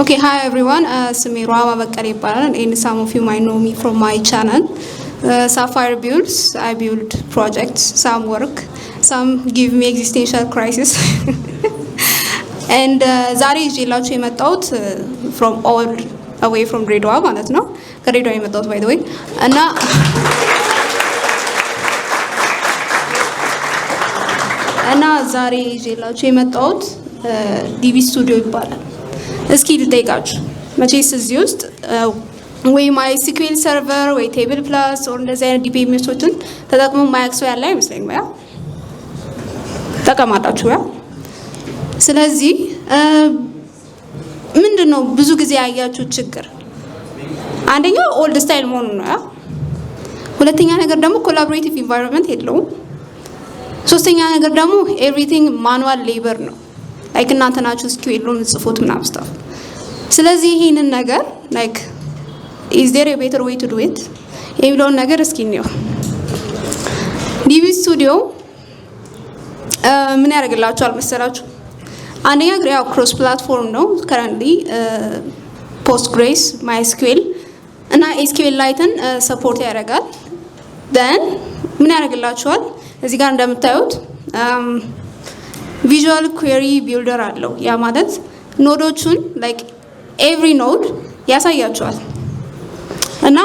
Okay, hi everyone. ስሜ ሩሃማ በቀለ ይባላል, and some of you might know me from my channel, Sapphire Builds. I build projects. Some work, some give me existential crisis. And ዛሬ ይዤላችሁ የመጣሁት from all away from ድሬዳዋ ማለት ነው። ከድሬዳዋ የመጣሁት, by the way, እና ዛሬ ይዤላችሁ የመጣሁት DB Studio ይባላል። እስኪ ልጠይቃችሁ፣ መቼስ እዚህ ውስጥ ወይ MySQL Server ወይ TablePlus or እንደዚህ አይነት DBMS ኦችን ተጠቅሞ የማያውቅ ሰው ያለ አይመስለኝም። Yeah, ትጠቀማላችሁ, yeah። ስለዚህ ምንድን ነው ብዙ ጊዜ ያያችሁት ችግር? አንደኛው old style መሆኑ ነው, yeah። ሁለተኛ ነገር ደግሞ collaborative environment የለውም። ሶስተኛ ነገር ደግሞ everything manual labor ነው። Like እናንተ ናችሁ SQL ኡን ጽፉት ምናምን stuff። ስለዚህ ይህንን ነገር like is there a better way to do it የሚለውን ነገር እስኪ እንየው። DB Studio ምን ያደርግላችኋል መሰላችሁ? አንደኛ ያው cross platform ነው። Currently Postgres፣ MySQL እና SQLite ን support ያደርጋል። Then ምን ያደርግላችኋል? እዚህ ጋር እንደምታዩት visual query builder አለው። ያ ማለት node ኦቹን like every node ያሳያችኋል። እና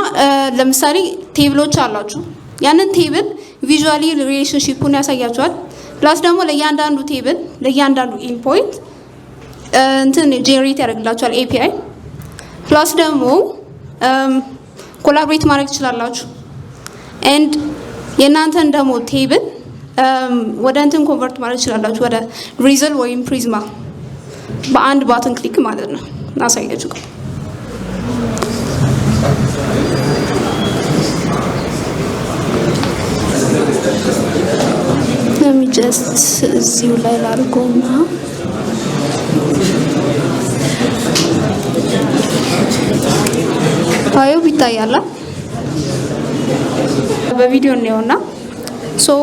ለምሳሌ table ኦች አላችሁ። ያንን table visually relationship ኡን ያሳያችኋል። Plus ደግሞ ለእያንዳንዱ table፣ ለእያንዳንዱ endpoint እንትን generate ያደርግላችኋል API። Plus ደግሞ collaborate ማድረግ ትችላላችሁ። And የእናንተን ደግሞ table ወደ እንትን convert ማድረግ ትችላላችሁ፣ ወደ Drizzle ወይም Prisma በአንድ button click ማለት ነው። አሳያችሁ። Let me just እዚሁ ላይ ላድርገውና አዩ ይታያል። በቪዲዮ እንየውና so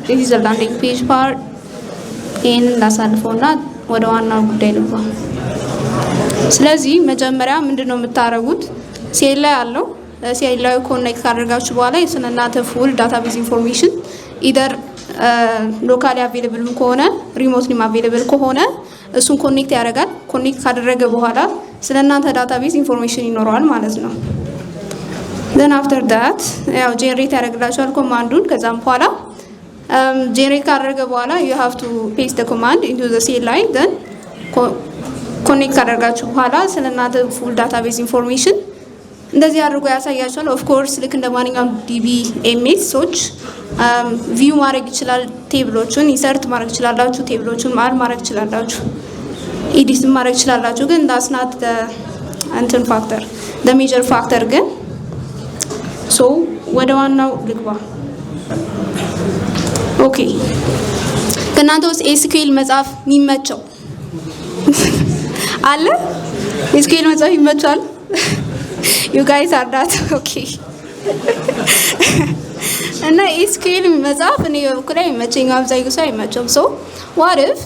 this is the landing page part። ይህንን ላሳልፈውና ወደ ዋናው ጉዳይ ልግባ። ስለዚህ መጀመሪያ ምንድን ነው የምታደርጉት? CLI አለው። CLI connect ካደረጋችሁ በኋላ ስለ እናንተ full database information either locally available ም ከሆነ remotely ም available ከሆነ እሱን connect ያደርጋል። Connect ካደረገ በኋላ ስለ እናንተ database information ይኖረዋል ማለት ነው። Then after that ያው generate ያደርግላችኋል command ኡን። ከዛም በኋላ generate ካደረገ በኋላ you have to paste command into the CLI። Then connect ካደረጋችሁ በኋላ ስለ እናንተ full database information እንደዚህ አድርጎ ያሳያችኋል። Of course ልክ እንደ ማንኛውም DBMS ኦች view ማድረግ ይችላል። Table ኦቹን insert ማድረግ ይችላላችሁ። Table ኦቹን add ማድረግ ይችላላችሁ። Edit ማድረግ ይችላላችሁ። ግን that's not እንትን factor, major factor ግን። So ወደ ዋናው ልግባ። Okay, ከእናንተ ውስጥ SQL መጻፍ የሚመቸው አለ? SQL መጻፍ ይመቻል? You guys are that okay። እና SQL መጻፍ እኔ በበኩሌ አይመቸኝም፣ አብዛኛው ሰው አይመቸውም። So what if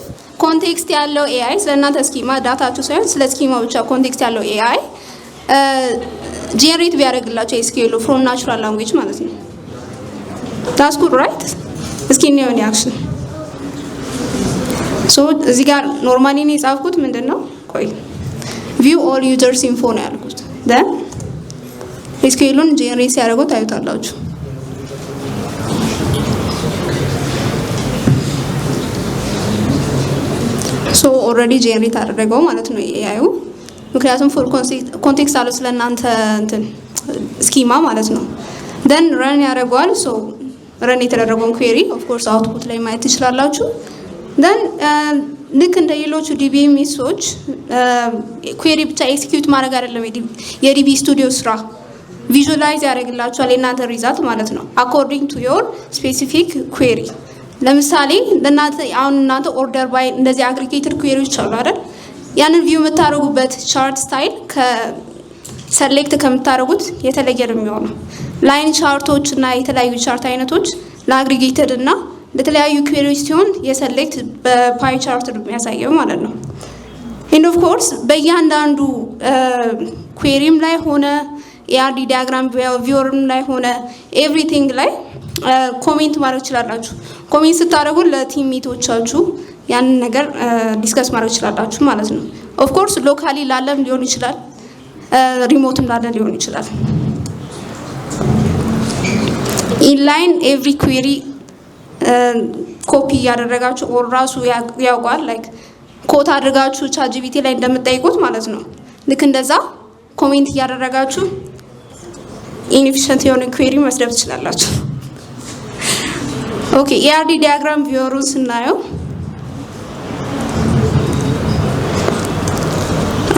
context ያለው AI ስለ እናንተ schema data ችሁ ሳይሆን ስለ schema ብቻ context ያለው AI generate ቢያደርግላችሁ SQL from natural language ማለት ነው። That's good, right? እስኪ እንየው action። So እዚህ ጋር normally ነው የጻፍኩት፣ ምንድን ነው፣ ቆይ፣ view all users info ነው ያልኩት። Then SQL ኡን generate ሲያደርገው ታዩታላችሁ። So already generate አደረገው ማለት ነው AI ዩ፣ ምክንያቱም full context አለው ስለ እናንተ እንትን schema ማለት ነው። Then run ያደርገዋል። So run የተደረገውን query of course output ላይ ማየት ትችላላችሁ። Then ልክ እንደ ሌሎቹ DBMS ኦች query ብቻ execute ማድረግ አይደለም የ DB Studio ስራ፣ visualize ያደርግላችኋል የእናንተ result ማለት ነው according to your specific query። ለምሳሌ ለእናንተ አሁን እናንተ order by እንደዚህ aggregated query ዎች አሉ አይደል? ያንን view የምታደርጉበት chart style ከ select ከምታደርጉት የተለየ ነው የሚሆነው። Line chart ኦች እና የተለያዩ chart አይነቶች ለ aggregated እና ለተለያዩ query ዎች ሲሆን የ select በ pie chart ነው የሚያሳየው ማለት ነው። And of course በእያንዳንዱ query ም ላይ ሆነ ERD diagram viewer ም ላይ ሆነ everything ላይ comment ማድረግ ትችላላችሁ። Comment ስታደርጉ ለ teammate ኦቻችሁ ያንን ነገር discuss ማድረግ ትችላላችሁ ማለት ነው። Of course locally ላለም ሊሆን ይችላል፣ remote ም ላለ ሊሆን ይችላል። Inline every query copy እያደረጋችሁ or ራሱ ያውቋል፣ like quote አድርጋችሁ ChatGPT ላይ እንደምትጠይቁት ማለት ነው። ልክ እንደዛ comment እያደረጋችሁ inefficient የሆነ query መስደብ ትችላላችሁ። Okay, ERD diagram viewer ኡን ስናየው፣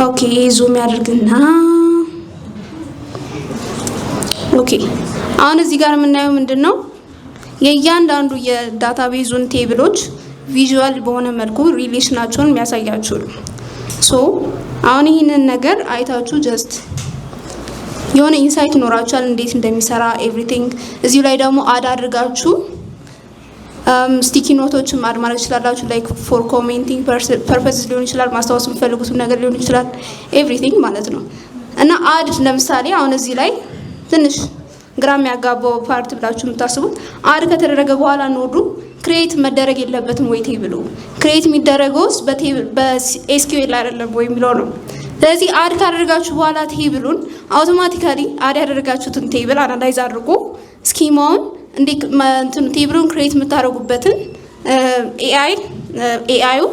okay, zoom ያደርግና፣ okay, አሁን እዚህ ጋር የምናየው ምንድን ነው? የእያንዳንዱ የ database ኡን table ኦች visual በሆነ መልኩ relation ኣቸውን የሚያሳያችሁ ነው። So አሁን ይህንን ነገር አይታችሁ just የሆነ insight ይኖራችኋል እንዴት እንደሚሰራ everything። እዚሁ ላይ ደግሞ add አድርጋችሁ sticky note ኦችን add ማድረግ ትችላላችሁ። Like for commenting purpose ሊሆን ይችላል፣ ማስታወስ የምፈልጉትም ነገር ሊሆን ይችላል፣ everything ማለት ነው። እና add ለምሳሌ አሁን እዚህ ላይ ትንሽ ግራ የሚያጋባው part ብላችሁ የምታስቡት add ከተደረገ በኋላ node ኡ create መደረግ የለበትም ወይ፣ table ኡ create የሚደረገውስ በ SQL አይደለም ወይ የሚለው ነው። ስለዚህ add ካደረጋችሁ በኋላ table ኡን automatically add ያደረጋችሁትን table analyze አድርጎ schema ውን እንዴት እንትኑ table ኡን create የምታደርጉበትን AI ዩ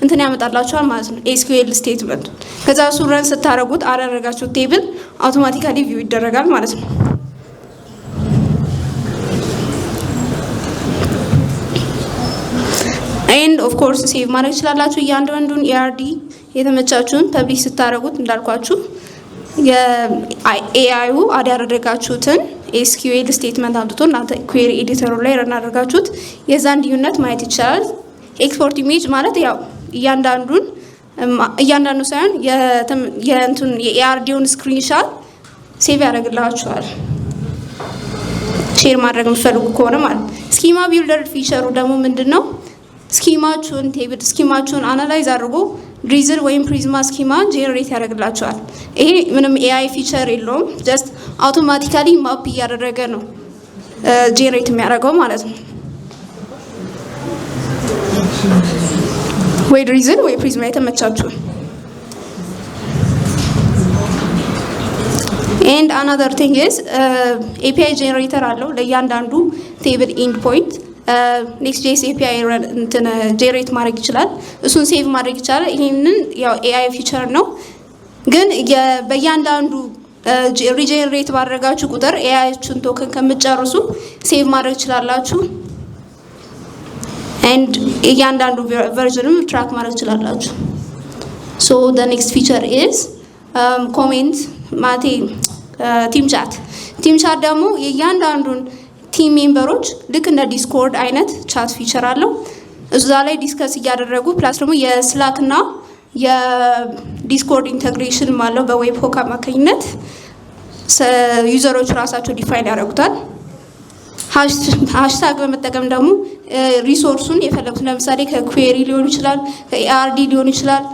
እንትን ያመጣላችኋል ማለት ነው፣ SQL statement ኡ። ከዛ እሱ run ስታደርጉት add ያደረጋችሁት table automatically view ይደረጋል ማለት ነው። And of course save ማድረግ ትችላላችሁ እያንዳንዱን ERD የተመቻችሁን። Publish ስታደርጉት እንዳልኳችሁ የ AI ዩ add ያደረጋችሁትን SQL statement አምጥቶ እናንተ query editor ኡ ላይ run አደርጋችሁት የዛን ልዩነት ማየት ይቻላል። Export image ማለት ያው እያንዳንዱን፣ እያንዳንዱ ሳይሆን የእንቱን የ ERD ውን screenshot save ያደርግላችኋል። Share ማድረግ የምትፈልጉ ከሆነ ማለት ነው። Schema builder feature ኡ ደግሞ ምንድን ነው? Schema ችሁን፣ table schema ችሁን analyze አድርጎ Drizzle ወይም Prisma schema generate ያደርግላችኋል። ይሄ ምንም AI feature የለውም። Just automatically map እያደረገ ነው generate የሚያደርገው ማለት ነው። ወይ Drizzle ወይ Prisma የተመቻችሁ። And another thing is API generator አለው። ለእያንዳንዱ table endpoint Next.js API እንትን generate ማድረግ ይችላል። እሱን save ማድረግ ይቻላል። ይህንን ያው AI feature ነው፣ ግን በእያንዳንዱ regenerate ባደረጋችሁ ቁጥር AI ችን token ከምትጨርሱ save ማድረግ ትችላላችሁ። And እያንዳንዱ version ም track ማድረግ ትችላላችሁ። So the next feature is comment ማለቴ team chat። Team chat ደግሞ የእያንዳንዱን team member ኦች ልክ እንደ Discord አይነት chat feature አለው። እዛ ላይ discuss እያደረጉ፣ plus ደግሞ የ Slack እና የ Discord integration አለው። በ webhook አማካኝነት user ኦች ራሳቸው define ያደርጉታል። Hashtag በመጠቀም ደግሞ resource ኡን የፈለጉት ለምሳሌ ከ query ሊሆን ይችላል፣ ከ ERD ሊሆን ይችላል።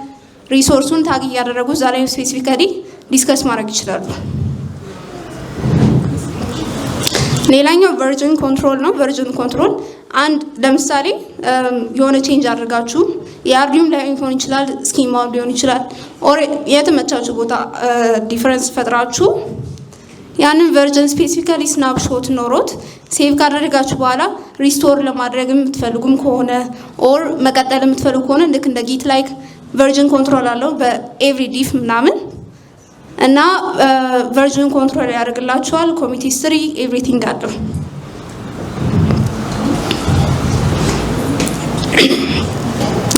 Resource ኡን tag እያደረጉ እዛ ላይ specifically discuss ማድረግ ይችላሉ። ሌላኛው version control ነው። Version control አንድ ለምሳሌ የሆነ change አድርጋችሁ ERD ውም ላይ ሊሆን ይችላል፣ schema ው ሊሆን ይችላል፣ or የተመቻችሁ ቦታ difference ፈጥራችሁ ያንን version specifically snapshot ኖሮት save ካደረጋችሁ በኋላ restore ለማድረግ የምትፈልጉም ከሆነ or መቀጠል የምትፈልጉ ከሆነ ልክ እንደ Git like version control አለው በ every diff ምናምን እና version control ያደርግላችኋል። Commit history everything አለው።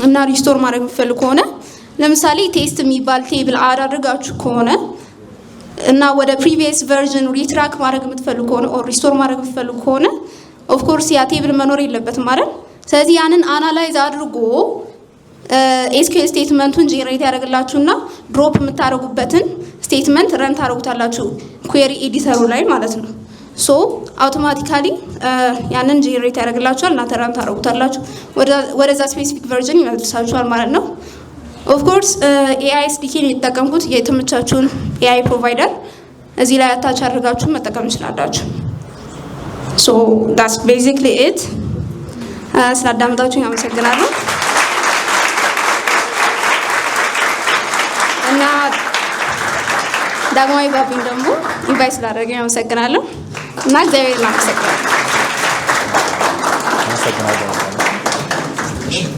እና restore ማድረግ የምትፈልጉ ከሆነ ለምሳሌ test የሚባል table add አድርጋችሁ ከሆነ እና ወደ previous version retrack ማድረግ የምትፈልጉ ከሆነ or restore ማድረግ የምትፈልጉ ከሆነ of course ያ table መኖር የለበትም አይደል? ስለዚህ ያንን analyze አድርጎ SQL statement ኡን generate ያደርግላችሁና drop የምታደርጉበትን statement run ታደርጉታላችሁ query editor ኡ ላይ ማለት ነው። So automatically ያንን generate ያደርግላችኋል፣ እናንተ run ታደርጉታላችሁ፣ ወደዛ specific version ይመልሳችኋል ማለት ነው። Of course AI SDK ን የተጠቀምኩት፣ የተመቻችሁን AI provider እዚህ ላይ attach አድርጋችሁ መጠቀም ትችላላችሁ። So that's basically it። ስላዳመጣችሁኝ አመሰግናለሁ እና ዳግማዊ ባቢን ደግሞ invite ስላደረገኝ አመሰግናለሁ እና እግዚአብሔርን አመሰግናለሁ። አመሰግናለሁ።